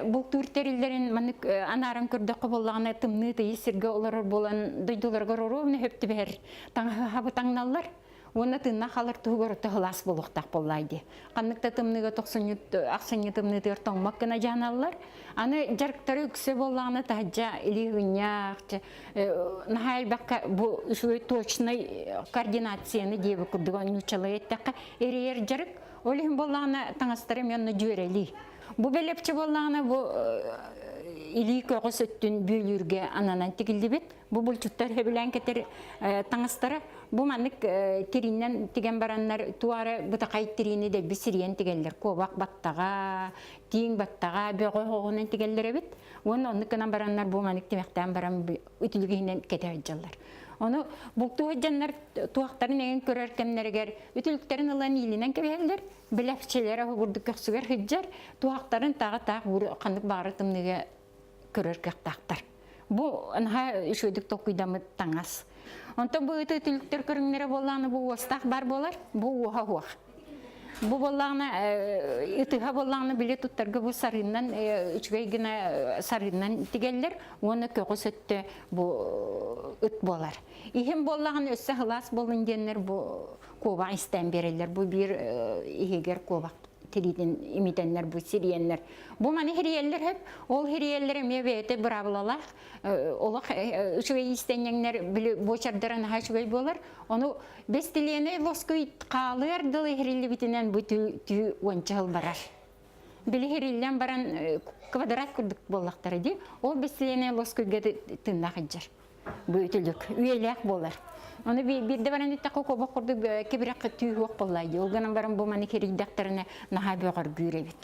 Бултуур тэриллэрин маннык анааран көрдөххө буоллаҕына, тымныы тыйыс сиргэ олорор буолан, дойдуларыгар оруобуна сөп түбэһэр таҥаһы хабы таҥналлар уонна тыыннаах хаалар туһугар орто сылаас буолуохтаах буоллаай дии. Ханнык да тымныыга тохсунньу ахсынньы тымныытыгар тоҥмот гына дьаһаналлар. Аны дьарыктары үксэ буоллаҕына таһырдьа илии ынньаах, наһаа элбэххэ бу үчүгэй точнай координацияны диэбит курдук нууччалыы эттэххэ эрэйэр дьарык. Ол иһин буоллаҕына таҥастары эмиэ онно дьүөрэлии. Бу бэлэпчи буоллаҕына бу илии көҕүс өттүн бүөлүүргэ ананан тигиллибит. Бу булчуттар сөбүлээн кэтэр таҥастара. Бу маннык тириинэн тигэн бараннар туара бытахай тириини дэлби сирийэн тигэллэр. Куобах баттаҕа, тииҥ баттаҕа, бөҕө оһоҕунан тигэллэр эбит. Уонна оннук гынан бараннар бу маннык тимэхтээн баран үтүлүк иһинэн кэтэ сылдьаллар. Ону бултуу сылдьаннар туохтарын эҥин көрөр кэмнэригэр үтүлүктэрин ылан иилинэн кэбиһэллэр. Билэхчилэрэ курдук көхсүгэр сылдьар, туһахтарын тааҕы-таах ханнык баҕара тымныыга көрөр кыахтаахтар. Бу наһаа үчүгэйдик толкуйдаммыт таҥас. Онтон бу ыты түлүктэр көрүҥнэрэ буоллаҕына бу уостаах бар буолар, бу уоһа уох. Бу буоллаҕына ытыһа буоллаҕына били туттарга бу сарыыннан үчүгэй гына сарыыннан тигэллэр уонна көҕүс өттө бу ыт буолар. Иһин буоллаҕына өссө сылаас буолун диэннэр бу куобах истээн биэрэллэр. Бу биир иһигэр куобах тириитин имитэннэр, бу сириэннэр. Бу маны хирийэллэр хөп. Ол хирийэллэр эмиэ бэйэтэ быраабылалаах. Олох үчүгэй иистэнньэҥнэр били буочардара наһаа үчүгэй буолар. Ону бэстилиэнэй лоскуй хаалыар дылы хириллибитинэн бу түү уонча сыл барар. Били хириллэн баран квадрат курдук буоллахтара дии. Ол бэстилиэнэй лоскуйга тыыннаах илдьэр. Бу үтүлүк үйэлээх буолар. Ону биирдэ баран эттэххэ куобах курдук кэбирэххэ түүһүөх буоллаа дии. Ол гынан баран бу маны кирийдэхтэринэ наһаа бөҕөргүүр эбит.